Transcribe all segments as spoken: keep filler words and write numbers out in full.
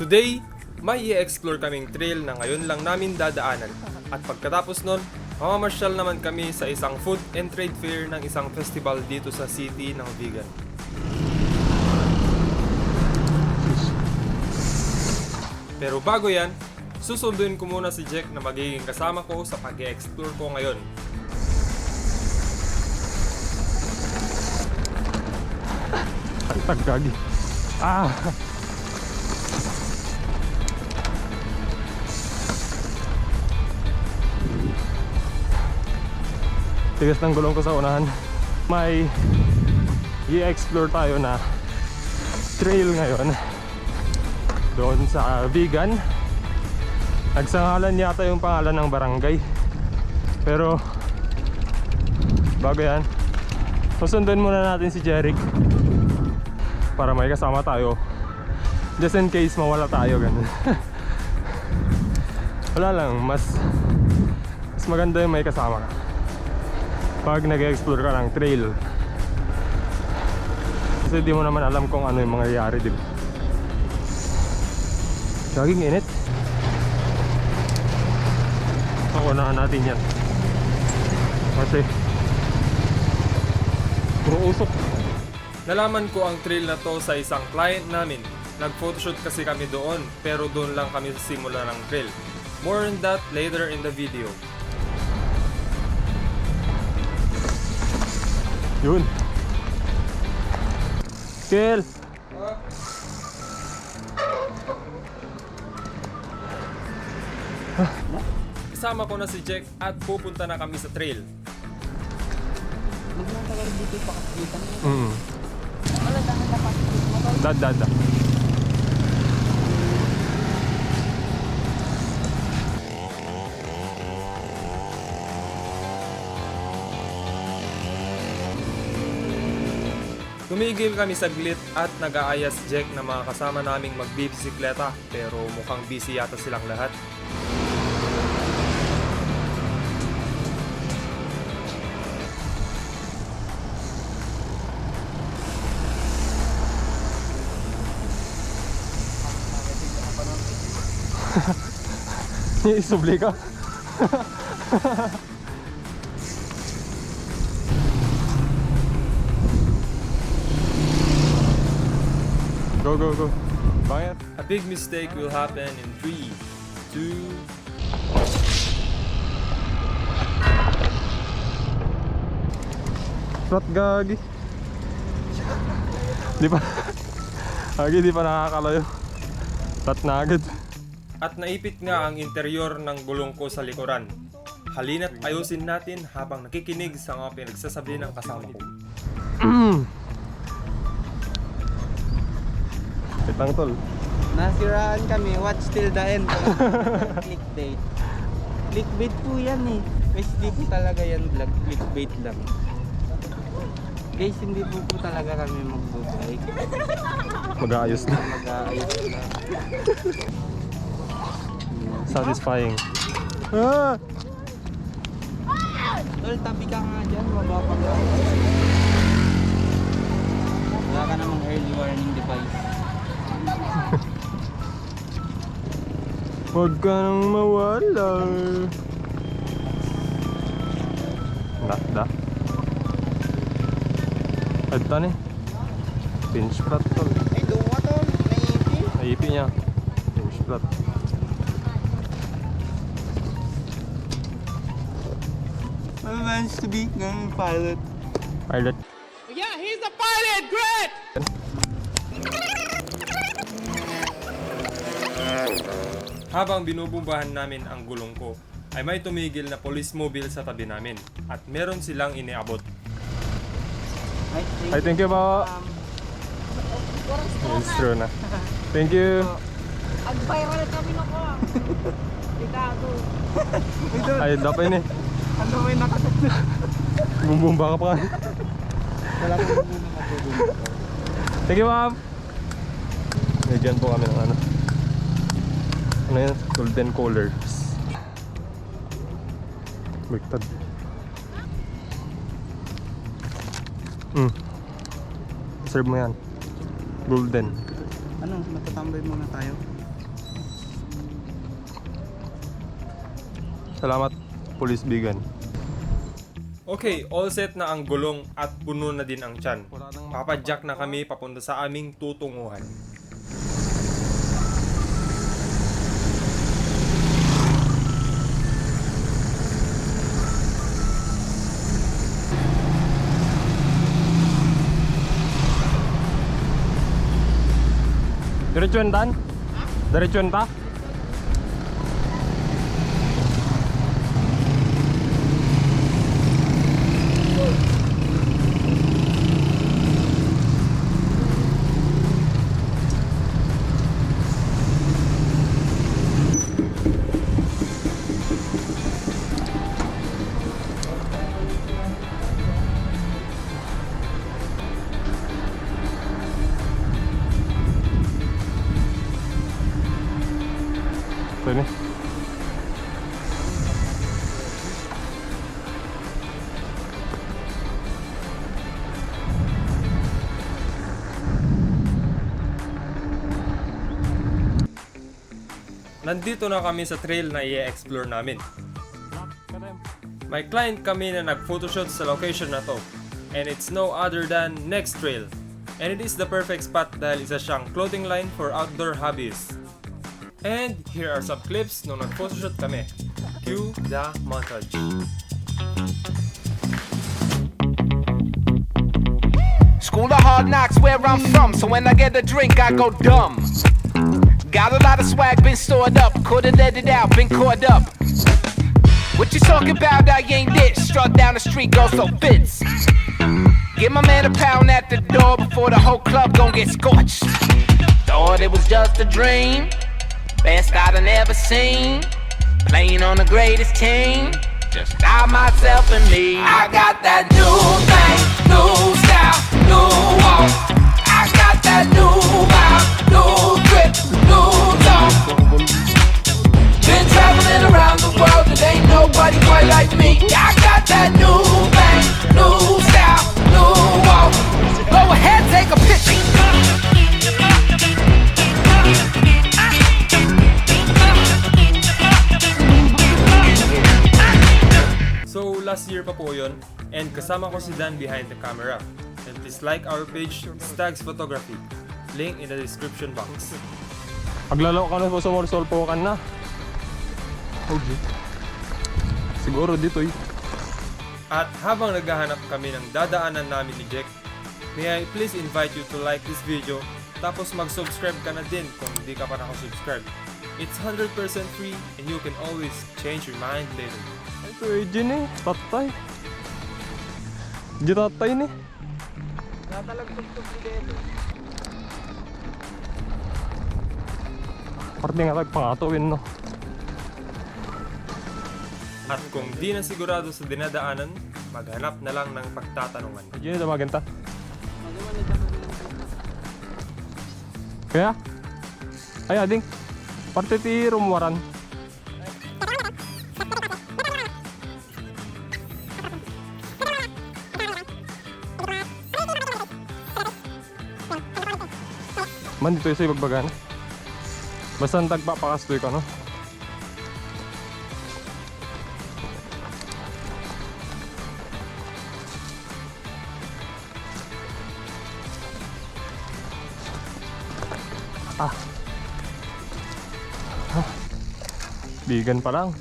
Today, may i-explore kaming trail na ngayon lang namin dadaanan. At pagkatapos nun, mamamasyal naman kami sa isang food and trade fair ng isang festival dito sa city ng Vigan. Pero bago yan, susunduin ko muna si Jack na magiging kasama ko sa pag-explore ko ngayon. Ay, tagagi. Ah! Tigas ng gulong ko sa unahan. May i-explore tayo na trail ngayon. Doon sa Vigan. Nagsangalan yata yung pangalan ng barangay. Pero, bago yan, susunduin muna natin si Jeric para may kasama tayo. Just in case, mawala tayo, ganun. Wala lang, mas, mas maganda yung may kasama ka pag nag-explore ka ng trail. Kasi di mo naman alam kung ano yung mangyayari, di ba? Gaging init. Paunahan natin yan. Kasi, puro usok. Nalaman ko ang trail na to sa isang client namin. Nag-photoshoot kasi kami doon, pero doon lang kami sa simula ng trail. More on that later in the video. Yun. Kel! Kasama ko na si Jack at pupunta na kami sa trail. Huwag mo tagal dito ipakakita mo. Mm. Wala, dami na pa. Dad, dad, dad. Tumigil kami saglit at nag-aayas si Jack ng mga kasama naming magbibisikleta, pero mukhang busy yata silang lahat. Isubli ka. Go, go, go. Bangir. A big mistake will happen in three, two. Rat gagi. Di pa. Gagi, di pa nakakalayo. Rat na agad. At naipit nga ang interior ng gulong ko sa likuran. Halina't ayusin natin habang nakikinig sa mga pinagsasabi ng kasama ko. Pitang, tol. Nasiraan kami, watch till the end. Clickbait. Clickbait po yan eh. Guys, di po talaga yan vlog. Clickbait lang. Guys, hindi po po talaga kami magbabike. Mag-aayos lang. Mag-aayos lang. Satisfying. Ah! Tol, tabi ka nga dyan. Mababa ka. Wala ka namang early warning device. Huwag ka nang mawala. Da, da. Adta ni. Pinch flat, tol. Ay, duwa, tol. Naipi. Naipi niya. Pinch flat. I wants to be a pilot. Pilot. Yeah, he's a pilot! Great! Habang binubumbahan namin ang gulong ko, ay may tumigil na police mobile sa tabi namin at meron silang iniabot. Ay, thank you po. Um, Yes, true na. Thank you. Ag-viral kami na ko. Delikado. Ay, dapat ini. Ano may nakatatlo? Bumbumba ka pa. Wala ko muna matulog. Thank you, ma'am. Bigyan po kami ng ano. Ano yun? Golden colors. Baliktad. Mm. Serve mo yan. Golden. Ano, magtatambay muna tayo. Salamat, Police Bigan. Okay, all set na ang gulong at puno na din ang tiyan. Papadyak na kami papunta sa aming tutunguhan. Diretso yan, Dan? Diretso yan ta? Pwede. Nandito na kami sa trail na i-explore namin. May client kami na nag-photoshoot sa location na 'to, and it's no other than Next Trail. And it is the perfect spot dahil isa siyang clothing line for outdoor hobbies. And here are some clips nung nag-photoshoot kami. Cue the montage. School of hard knocks where I'm from, so when I get a drink, I go dumb. Got a lot of swag been stored up, couldn't let it out, been caught up. What you talking about? I ain't this. Struck down the street, go so fits. Give my man a pound at the door before the whole club gon' get scorched. Thought it was just a dream, best I'd have never seen. Playing on the greatest team, just I, myself, and me. I got that new thing, new style, new walk. I got that new vibe, new drip, new talk. Been traveling around the world, and ain't nobody quite like me. I got that new thing, new style, new walk. Go ahead, take a picture. So, last year pa po yun, and kasama ko si Dan behind the camera. And please like our page, Stags Photography. Link in the description box. Paglalo ka na po, sumursulpo ka na. Okay. Siguro dito eh. At habang naghahanap kami ng dadaanan namin ni Jack, may I please invite you to like this video, tapos mag-subscribe ka na din kung hindi ka pa nakasubscribe. It's hundred percent free and you can always change your mind later. Ay, Kuya Jin eh. Tatay. Di tatay ni. Natalag tugtog ni Dede. Parte nga tagpangatuin, no? At kung di na sigurado sa dinadaanan, maghanap na lang ng pagtatanungan. Diyan na damagan ta. Kaya? Ay, ading. Parte ti rumwaran. Man, dito sa ibagbagan. Basta ang tagpapakas to ikaw, no? Ah. Ah. Bigan pa lang.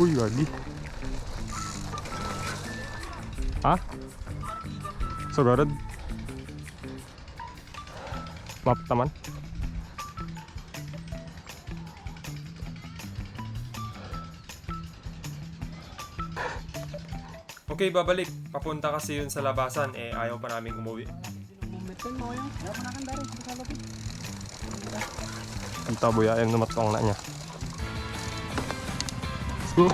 Uy, gagi. Ha? Sugarod. Map naman. Okay, babalik. Papunta kasi yun sa labasan, eh, ayaw pa namin umuwi. Ang taboy, ayaw na matuang na niya. Let's go.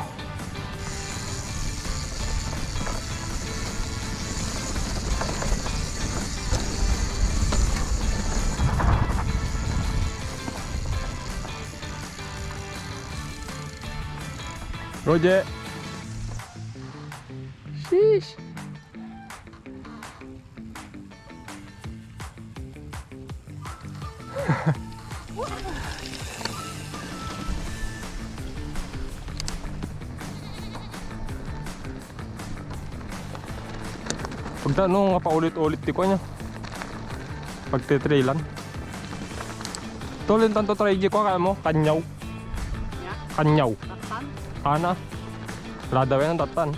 Roger. Sheesh. Pagta no nga paulit-ulit ti kuan niya. Pagtitrailan. Tol, intanto try di ko kaya mo, kanyaw. Nya? Kanyaw. Tattan? Ana. Ladaw yan ang tattan.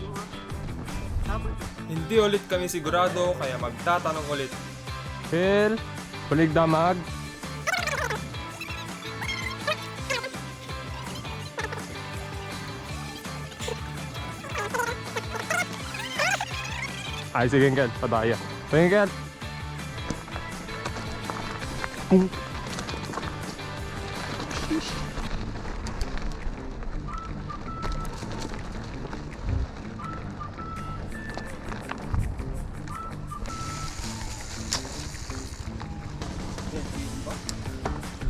Tapos? Hindi ulit kami sigurado, kaya magtatanong ulit. Phil, kulig damag. Ay, sige, Kel. Padaya. Sige, Kel.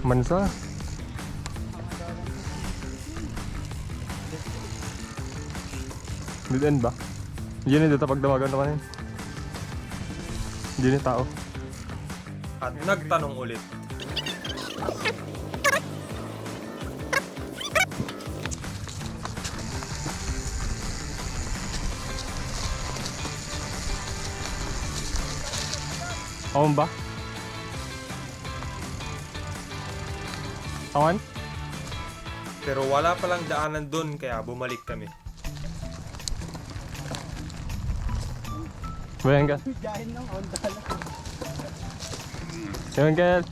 Mansa. Dead end ba? Yun yung dito pagdawagan naman yun. Hindi na tao. At nagtanong ulit. Awan ba? Awan? Pero wala palang daanan doon, kaya bumalik kami. Bayangka. Bayangka.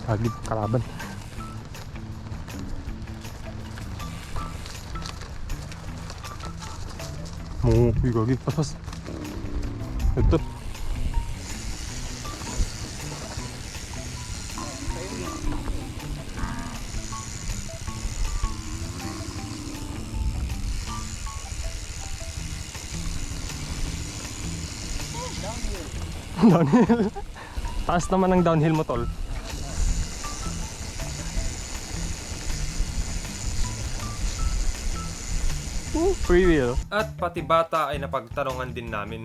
Lagi kalaban. Mo, uy, gagi, paspas. Ito. Downhill. Taas naman ang downhill mo, tol. Ooh, free wheel. At pati bata ay napagtanungan din namin.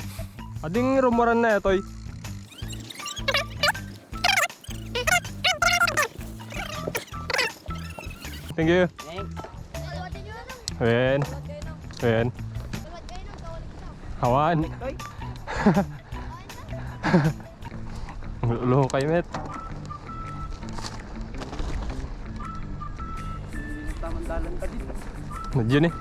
Ading rumuran na, Etoy. Thank you. Thanks. Wen. Wen. Awan. Ulo kay met. Tamang dalan ka dito. Nadyan eh.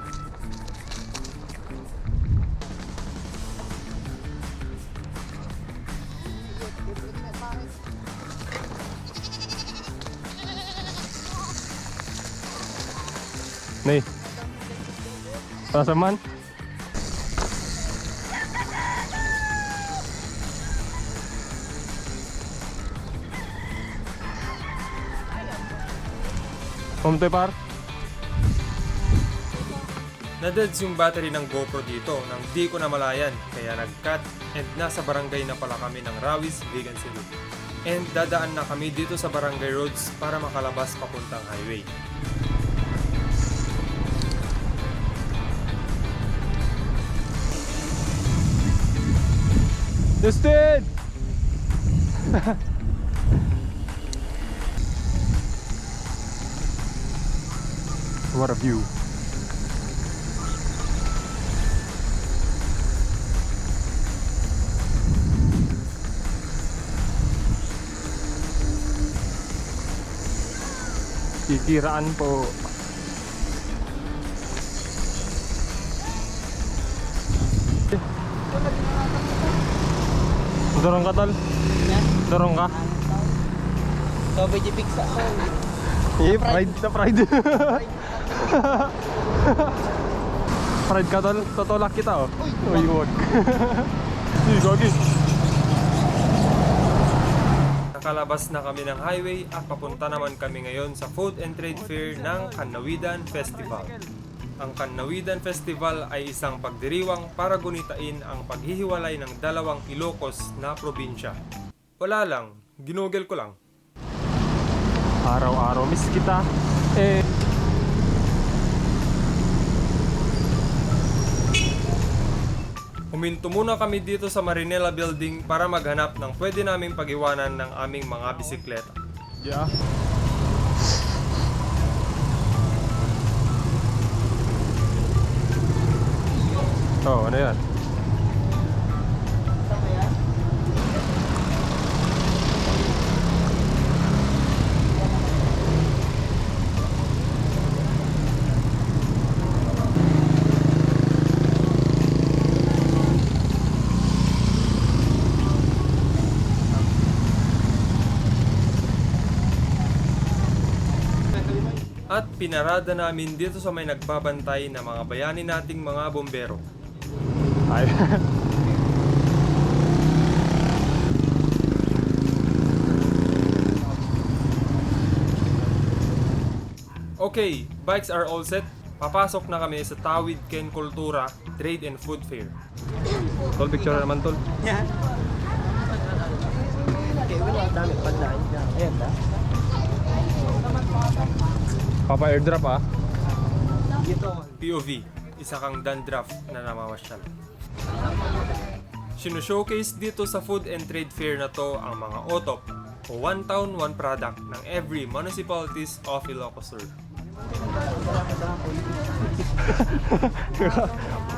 Nay. Tasa man. Pumtoy, par. Nadeds yung battery ng GoPro dito nang di ko namalayan, kaya nag-cut and nasa barangay na pala kami ng Rawis, Vigan City. And dadaan na kami dito sa barangay roads para makalabas papuntang highway. Justin! What a view. Kikiraan po. Durong ka, tol? Yan. Durong ka? Ikaw, B J Pix ako. Eh, pride, sa pride. Pride ka, tol? Totolak kita, oh. Uy, uy, wag. Uy, gagi. Nakalabas na kami ng highway at papunta naman kami ngayon sa Food and Trade Fair ng Kannawidan Festival. Ang Kannawidan Festival ay isang pagdiriwang para gunitain ang paghihiwalay ng dalawang Ilocos na probinsya. Wala lang, ginugel ko lang. Araw-araw miss kita. Eh. Huminto muna kami dito sa Marinela Building para maghanap ng pwede naming pag-iwanan ng aming mga bisikleta. Yeah. Oh, ano yan? At pinarada namin dito sa may nagbabantay na mga bayani nating mga bombero. Ay. Okay, bikes are all set. Papasok na kami sa Tawid ken Kultura Trade and Food Fair. Tol, picture naman, tol. Yan. Okay, wala, dami pagdaan dyan. Ayan na. Papa airdrop, ah. Dito. P O V, isa kang dandruff na namamasyal. Sino-showcase dito sa Food and Trade Fair na to ang mga OTOP o One Town, One Product ng every municipalities of Ilocos Sur.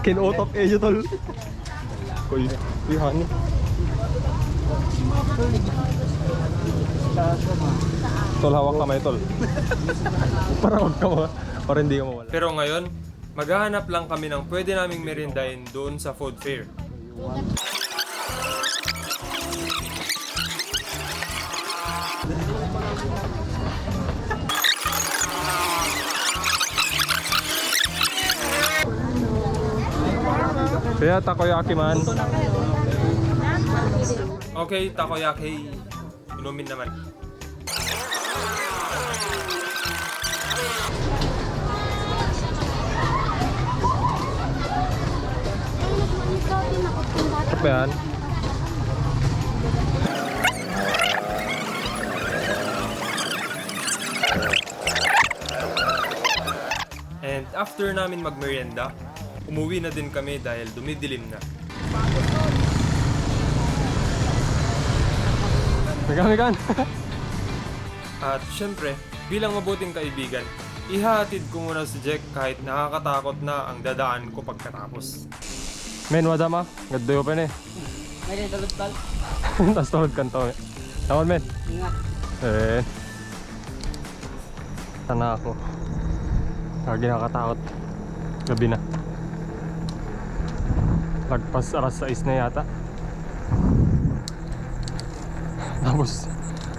Kinutop eh, tol. Kuy, kuy, honey. Tol, hawak kamay, tol. Para wag ka ma-, para hindi ka mawala. Pero ngayon, maghahanap lang kami ng pwede naming meriendahin doon sa food fair. Kaya takoyaki man. Okay, takoyaki. Inumin naman. Ano ba yan? And after namin magmerienda, umuwi na din kami dahil dumidilim na. Mekan, mekan. At syempre, bilang mabuting kaibigan, ihahatid ko muna si Jack kahit nakakatakot na ang dadaan ko pagkatapos. Men, wada ma? Gaddoy pa ni. May tulog, tol. Tas tulog kanto. Naman, men. Ingat. Eh. Sana ako. Lagi nakatakot. Gabi na. Lagpas alas sais na yata. Tapos,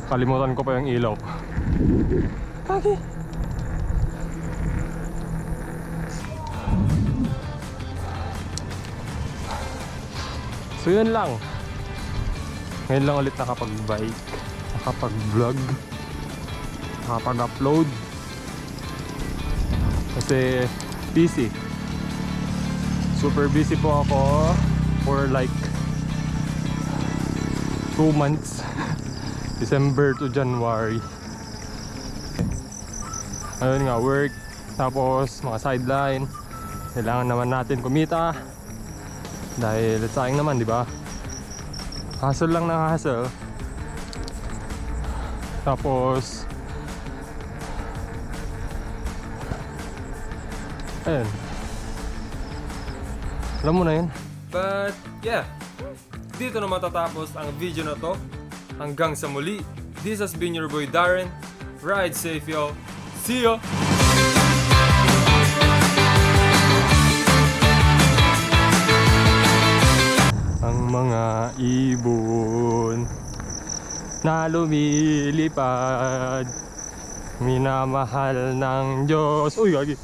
kalimutan ko pa yung ilaw ko. Kagi. So, yun lang. Ngayon lang ulit nakapag-bike, nakapag-vlog, nakapag-upload. Kasi busy. Super busy po ako for like two months. December to January. Ayun nga, work. Tapos, mga sideline. Kailangan naman natin kumita. Dahil sayang naman, di ba? Hustle lang ng hustle. Tapos, ayun. Alam mo na yun. But, yeah. Dito na matatapos ang video na to. Hanggang sa muli, this has been your boy Darren. Ride safe, y'all. See ya! Ang mga ibon na lumilipad, minamahal ng Diyos. Uy, gagi.